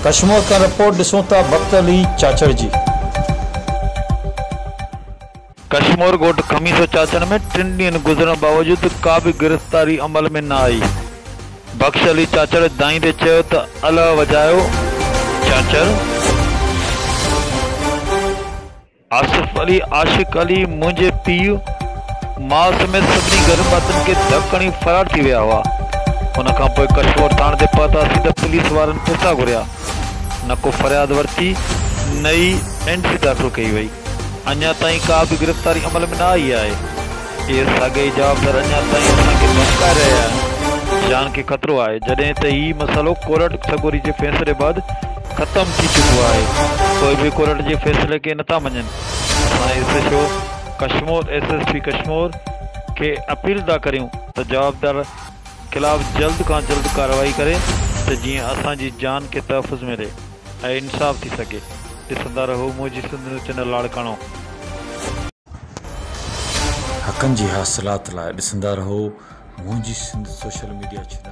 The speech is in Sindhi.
ڪشمور کان رپورٽ ڏسون ٿا بخت علي چاچڙ جي. ڪشمور ڳوٺ خميسو چاچڙ ۾ ٽن ڏينهن گذرڻ باوجود ڪا به گرفتاري عمل ۾ نه آئي. بخش علي چاچڙ دانهيندي چيو ته الهه وجايو چاچڙ، آصف علي، عاشق علي منهنجي پيء، ماء سميت سڀني گهر ڀاتين کي ڌڪ هڻي فرار ٿي ويا هئا. ان کان پوء ڪشمور ٿاڻي تي پهتاسين ته پوليس وارن پئسا گهريا. نه ڪو فرياد ورتي نه ئي اين سي داخل ڪئي وئي. اڃا تائين ڪا به گرفتاري عمل ۾ نه آئي آهي. اهي ساڳيا ئي جوابدار اڃا تائين اسان کي ڌمڪائي رهيا آهن. جان کي خطرو آهي. جڏهن ته هي مسئلو ڪورٽ سڳوري جي فيصلي بعد ختم ٿي چڪو آهي. پوء به ڪورٽ جي فيصلي کي نٿا مڃين. اسان S H O Kashmore, S S P Kashmore کي اپيل ٿا ڪريون ته جوابدار خلاف جلد کان جلد ڪارروائي ڪري ته جيئن اسان جي جان کي تحفظ ملي ۽ انصاف ٿي سگهي. ڏسندا رهو منهنجي سنڌ نيوز چينل لاڙڪاڻو. حقن جي حاصلات لاء ڏسندا رهو منهنجي سنڌ سوشل ميڊيا چينل.